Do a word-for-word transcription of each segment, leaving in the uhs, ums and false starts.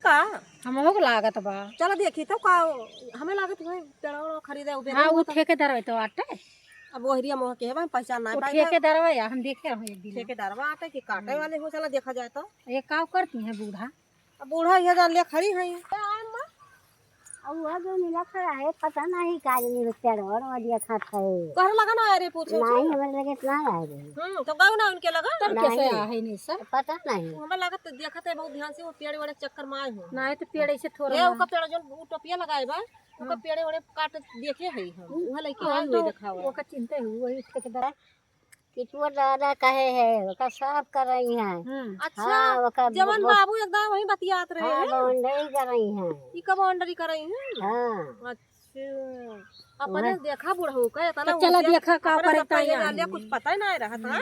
का? हमहू के लागत बा। चला देखी तो का, हमें लागत है पेड़वा खरीदे उबे हाँ, नहीं वो होता। ठेकेदार है तो आटे। अब वो हरिया मोह के है, पहचान ना वो पाए। ठेकेदार है, हम देखे रहो एक दिन। ठेकेदारवा आटे कि काटे वाले हो, चला देखा जाए तो। ये का करती हैं बूढ़ा? अब बूढ़ा ये जान ले खड़ी है। आए अम्मा? और वह जो नीला खड़ा है, पता नहीं का जनी वो पेड़वा देखत है। तोहरे लगा ना आए रे पूछे नहीं, छे। हमारे लगे इतना आए रे। हम्म, तो गयो ना उनके लगा? तब कैसे नहीं। आ है नहीं सर? पता नहीं। हमें लगा तो देखत है बहुत ध्यान से, वो पेड़ वाले चक्कर में आए हो। नहीं तो पेड़ ऐसे थोड़ा ये ना। ओका पेड़ जो वो टोपिया लगाए बा, ओका हाँ। पेड़ वाले काट देखे है हम। हम्म, वहाँ लेके हम आए तो हुए देखावा। ओका चिंता है, वही ठेकेदार। किचुआ दादा कहे है, ओका साफ कर रही हैं। हम्म। अच्छा, हाँ, ओका जवन ब-, बाबू एकदम वही बतियात रहे हाँ, हैं। बाउंड्री कर रही हैं। ई का बाउंड्री कर रही हैं? हाँ। अच्छा, अपने वह देखा बुढ़ऊ का इतना तो चला उद्या-, देखा का अपने करे सबका ताई ये आई। जालिया कुछ पता ही नहीं रहत, हाँ?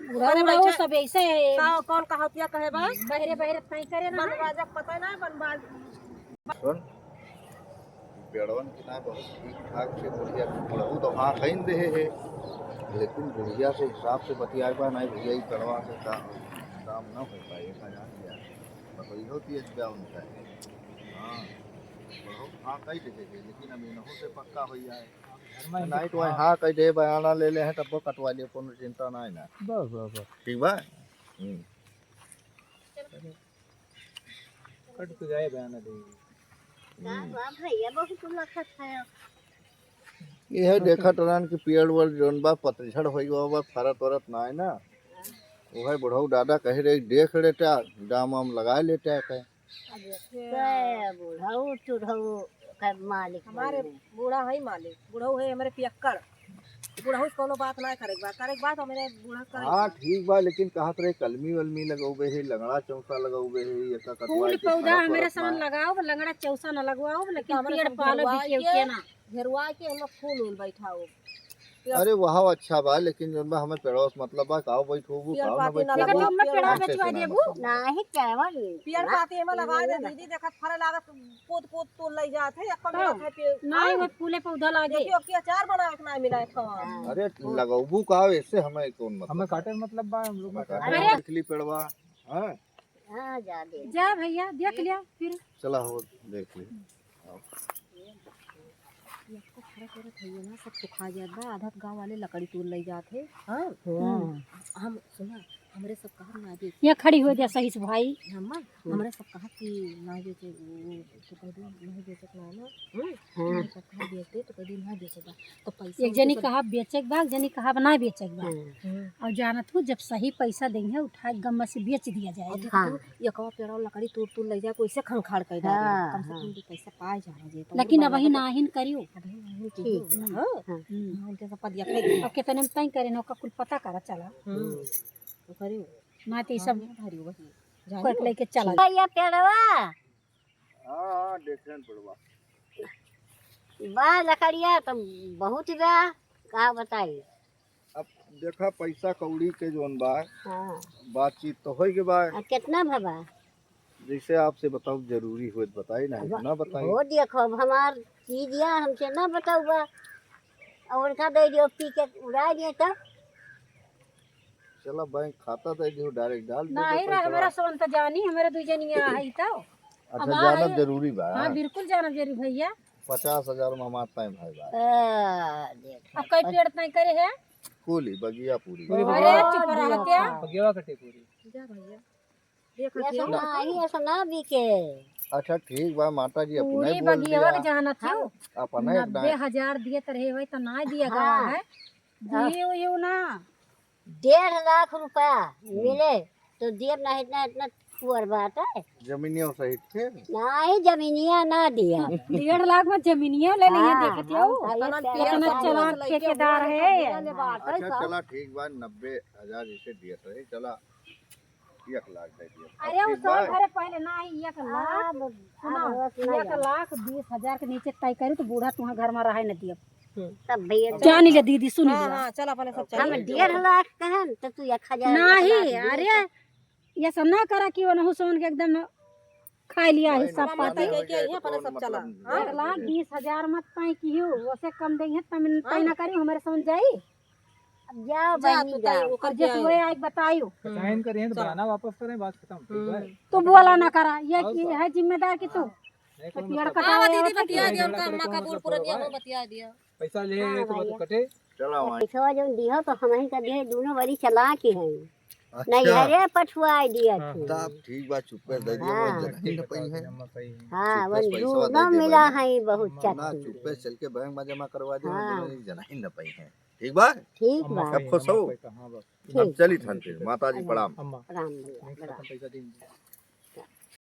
बुढ़ऊ अरे उढ़ऊ बैठे। सब ऐसे है। का, कौन कहावतिया कहे बा? बहरे बहरे ताई करे ना। बन बाजा पता ही नहीं, बन बाज-, सुन, पेड़वन के ना बहुत ठीक ठाक से बुढ़िया, बुढ़ऊ तो हाँ कहीं दे है, लेकिन बुढ़िया से हिसाब से बतियाए बा, नहीं भैया, ई पेड़वा से काम, काम ना हो पाए, ऐसा जान लिया। बतैयो कि एक क्या उनका है। हाँ, बुढ़ऊ हाँ कहीं दे है, लेकिन अब इनहू से पक्का हो जाए। नहीं तो वही हाँ कहीं दे, बयाना ले ले हैं, तब वो कटवा लिए, कोनो चिंता ना है ना। बस, बस, बस। ठीक बा? हम्म। कट के गए बयाना दे। का बा भैया, बहुत लखत है। यह देखत रहन कि पेड़ वेड़ जौन बा, पतझड़ होई गवा बा, फरत वरत ना है ना। वह बुढ़ऊ दादा कहे रहे, देख लेता, दाम वाम लगा लेता कहे। अब के बुढ़ऊ चुढ़ऊ के मालिक हमारे बने। बूढ़ा है मालिक, बुढ़ऊ है हमारे पियक्कड़। बुढ़ऊ से कोनो बात ना करे के बा, करे के बात हमारे बूढ़ा करे के हाँ, बा। ठीक बा, लेकिन कहत रहे कलमी वलमी लगौबे है, लंगड़ा चौसा लगौबे है, ये का कटवाई फूल के पौधा फरत हमारे वरत सामने ना। लगाओ, लंगड़ा चौसा न लगवाओ, लेकिन तो हमारे पेड़ सब पालो घेरवाए बिकेव के, के ना। घेरवाए के हम लोग फूल उल बैठाओ। अरे वहाँ अच्छा बा, लेकिन जौन बा हमें पेड़वा से मतलब बा, काव बैठोबू, पेड़ काव ना पाती ना बैठोबू। लगवाओ, हम लोग पेड़ पेड़वा हमसे बेचवा से ना देबू। मतलब। नाही पेड़वा नहीं। पेड़ हाँ? पाती हमें लगा दे, दीदी देखत फरे लागत, कूद कूद तू ले जात है, एक तो मिनट है पेड़। नहीं, हाँ? वो फूले पौधा लागे। देखियो कि अचार बनावे के ना मिला है कौन। हाँ। अरे लगौबू काव, इससे हमें कौन मतलब हमें बा? काटे मतलब बा, हम लोग हमें का काटे काटे। अरे। बिजली पेड़वा, हाँ? हाँ, जा दे। जा भैया, देख लिया फिर। चला हो, देख लिया। ये आपको फर्क पड़त है, ये ना सब सुखा जात बा, आधा गाँव वाले लकड़ी तोड़ ले जात है। हाँ? हाँ। हम, सुना, हमरे सब कहत ना बेच। यहाँ खड़ी हो जा सही से भाई। अम्मा, हम्म। हमरे सब कहत कि ना बेचे, वो तो कह दे, नहीं बेचत ना, ना। हम्म? हाँ। हमरे सब कहत बेच दे, तो कह दे, ना बेचत बा। तो पैसा एक जनी उनके कहा बेचे के बा, एक जनी कहा ना बेचे के बा। हम्म। हम्म। और जानत हूँ, जब सही पैसा देंगे, उठा के गम्मा से बेच दिया जाए। और हाँ। देखो, ये कवा पेड़वा लकड़ी तोड़ तोड़ ले जाए, कोई से खंखाड़ कर डाले। हाँ, कम से हाँ। कम भी पैसा पाए जाना जे, तो लेकिन वो अबही बराबर नाहिन करियो। अबही नाहिन ठीक। करियो, हाँ। हाँ। हम्म। हाँ, उनके सब पदिया खाई। अब कितने में तय करे ना, ओका कुल पता करा चला। हम्म। तो करियो। ना तो ये सब हाँ, भरियो वही। जानियो। कोट लेके चला। भैया पेड़वा। हाँ, हाँ, देखें पेड़वा। बा लकड़िया तो बहुत बा, का बताई। अब देखा, पैसा कौड़ी के जौन बा, हाँ। बातचीत तो होई के बा। आ, कितना भवा? जैसे आपसे बताओ, जरूरी होत बताई, नहीं अब तो ना बताई। हो देखो, अब हमार चीज या हमसे ना बताओ बा। और उनका दे दियो, पी के उड़ा दिए तब। चला, बैंक खाता दे दियो, direct डाल दे नहीं दे रे, पैसा। हमारा सोन तो जानी, हमारे दू जनिया है तो। अच्छा, अब जानब है। जरूरी बा। हाँ, बिल्कुल जानब जरूरी भैया। पचास हजार में हमार time है बा। आ, देख। अब कई पेड़ तय करे है? कुली, बगिया पूरी। अरे, चुप रह क्या? बगिया कटे पूरी। जा भैया। देख ये हथिया। सब ना, ये सब ना बिके। अच्छा, ठीक बा, माता जी, अपने पूरी बोल बगिया दिया। के जहाँ न थियो। अपने नब्बे हजार दिए त रहे होई त ना दिया गवा हाँ। है। दियो, यो ना। डेढ़ लाख रुपया हम्म। मिले तो देब, नहीं इतना, इतना कुअर बात है। जमीनिया सहित के? नहीं, जमीनिया ना दिया। डेढ़ लाख में जमीनिया ले लिए, हाँ, देखत हो। हाँ, इतना इतना पेड़ चालाक पानी ठेकेदार है। अच्छा, चला, ठीक बा, नब्बे हजार जैसे दिए तो है, चला, एक लाख दे दिया। अरे, अब वो ठीक बा। सब घरे पहले ना आई, एक लाख। अब, सुनो, अब उतना एक लाख बीस हजार के नीचे तय करी तो बूढ़ा तुम्हारे घर में रहे न दिया। तब भैया अब जान ले दीदी, सुन हाँ, लिया। हाँ, चल अपने सब अब चल। हम डेढ़ लाख कहन तो तू एक हजार नहीं, अरे, ये सब ना करा कि ओनहु सोन के एकदम खा लिया है नहीं, सब नहीं, पाती। नहीं, के, के, तो ये अपने कौन सब चला। मतलब हाँ? एक लाख बीस हजार मत तय की हो, वैसे कम देंगे तम तय ना करी, हमारे सोन जाई। अब जाओ जा, बहिनी, तू जाओ। तई ओकर और जस जाए। वे आइक बतायो। हम्म। चाहे इनका रेंट चलो। बढ़ाना वापस करें, बात खत्म, ठीक बा? हम्म। तू बोला ना करा, ये अब की है जिम्मेदार कि तू? हाँ। नहीं, तो कौन पियर बताओ? कटावे हाँ, दीदी, आवत बतिया है। दिया, उनका अम्मा का बूढ़ पुरनिया हो, बतिया दिया। पैसा ले हाँ, तो भैया। कटे। चला वहाँ। पैसा जो दियो तो हम ही का दिए, दोनों बड़ी चालाक ही हैं। अच्छा। नहीं, अरे पठुआ दिया हाँ। थी। तब ठीक बा, चुप्पे दे दिया, हाँ। वो जना ही न पाई है। अम्मा सही है। हाँ, चुप्पे वो से पैसा दे दूनो दे मिला भाई। है बहुत अम्मा ना, चाची। चुप्पे चल के बैंक में जमा करवा दे, हाँ। वो जना ही न पाई है। ठीक बा? ठीक बा। अम्मा सब सही है, खुश हो? अम्मा पैसा, हाँ बस। ठीक। हम चली थन फिर, माता जी अरे। प्रणाम। अम्मा, प्रणाम भैया, नहीं, प्रणाम। खत्म पैसा दे दीजिए।